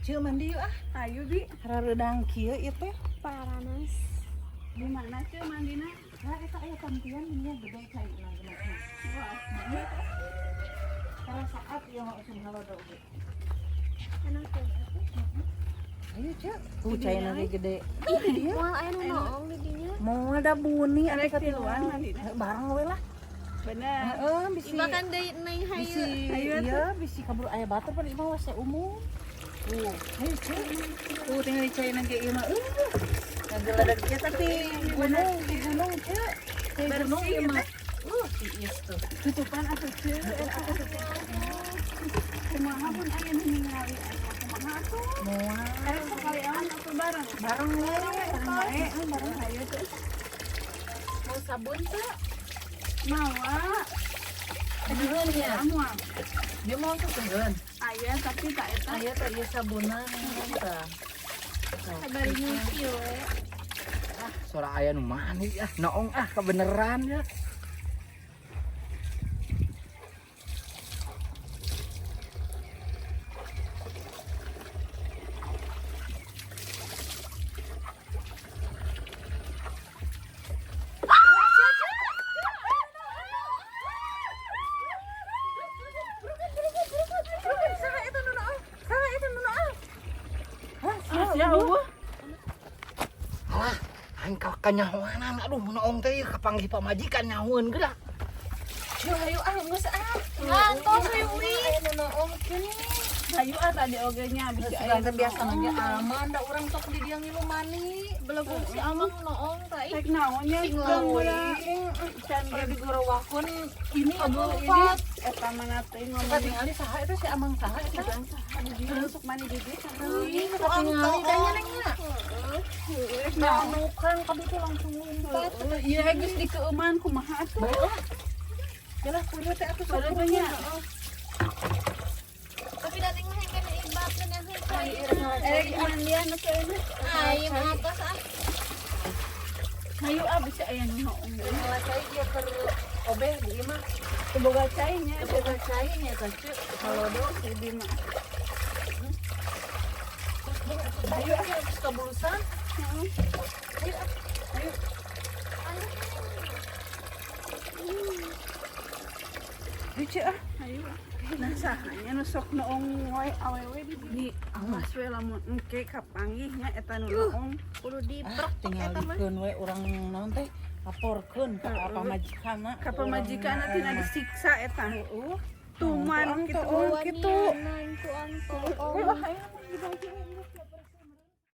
Ceu mandi yuk ah. Ayo bi. Harareudang kieu ieu teh. Paranas. Di mana ceu mandina? Nah, eta aya tampian nya gede caina geuna. Wah. Karena saat ieu mah usum halodo oge. Enak tuh. Ayo ceu. Tuh caina ge gede. Ih, moal aya nu noong di dinya. Moal da buni atuh Rek tiluan mandina. Bareng we lah. Bener. Heeh, bisi. Ibakan deui neng hayu. Bisi Hayu iya, bisi kabur aya batur pan imah WC umum. Tuh, ayo ceu. Tuh tinggal di caina ge ieu mah. Ngageledag ieu tapi gunung di gunung ceu. Di gunung ieu mah. Tiis tuh. Tutupan atuh ceu. Kumaha pun aya nu ningali aya kumaha atuh. Moal. Erek sekalian atuh bareng. Bareng we. Bareng wae, bareng hayu tuh. Mau sabun tuh? Mawa. Kedengeun ya? Moal. Dia mau tuh kedengeun. Aya tapi tak eta. Aya teh ieu sabunan tah. Sabari nyuci we. Ah, suara aya nu mani ah, noong ah kebeneran ya. Saha eta nu noong? Saha eta nu noong? Hah, Ah, sia eueuh. Alah, aing ka kanyahoanan aduh noong teh kapanggih pamajikan nyahoeun geura. Ceu hayu ah geus ah. Ngantos we uih. Aya nu noong kieu. Hayu ah tadi oge nya bisi aya Aya biasa ge aman da urang sok di dia ngilu mani. Belegug si Amang noong tah ih. Rek naon nya Sing geung lawe. Can Udah digorowakeun ini Aduh, ini. Pat. Eta mana teh Kita ngomong tingali saha eta si Amang saha eta? Masuk mani di dieu saha. Ih, kita tingali da nya neng nya. Rek Nah, naon? nukan kabeh tuh langsung lompat. Iya geus dikeuman kumaha atuh? Baiklah. Yalah kudu teh atuh Kudu sok teh nya. Tapi dateng mah hengken ibak cenah heuh. Erek mandian atuh ini. Ayo mah atos ah. Hayu ah bisi aya nu noong. Ngalah cai ieu keur obeh di imah. Teu boga cai nya. Teu boga cai nya eta ceu. Halodo si Bima. Terus bung atuh ayo ah geus kabulusan. Heeh. Ayo ah. Ayo. Ayo ceu ah. Hayu ah. Nah sahanya nu sok noong wae awewe di di awas we lamun engke kapanggih nya eta nu noong. Kudu diprek Tinggal eta mah. dikeun we urang naon teh laporkeun ka pamajikanna. Ka pamajikanna tina disiksa eta. Heeh. Tuman kitu. Tuh, gitu. Wanianan tuang toong. Wah, ayo mah di baju.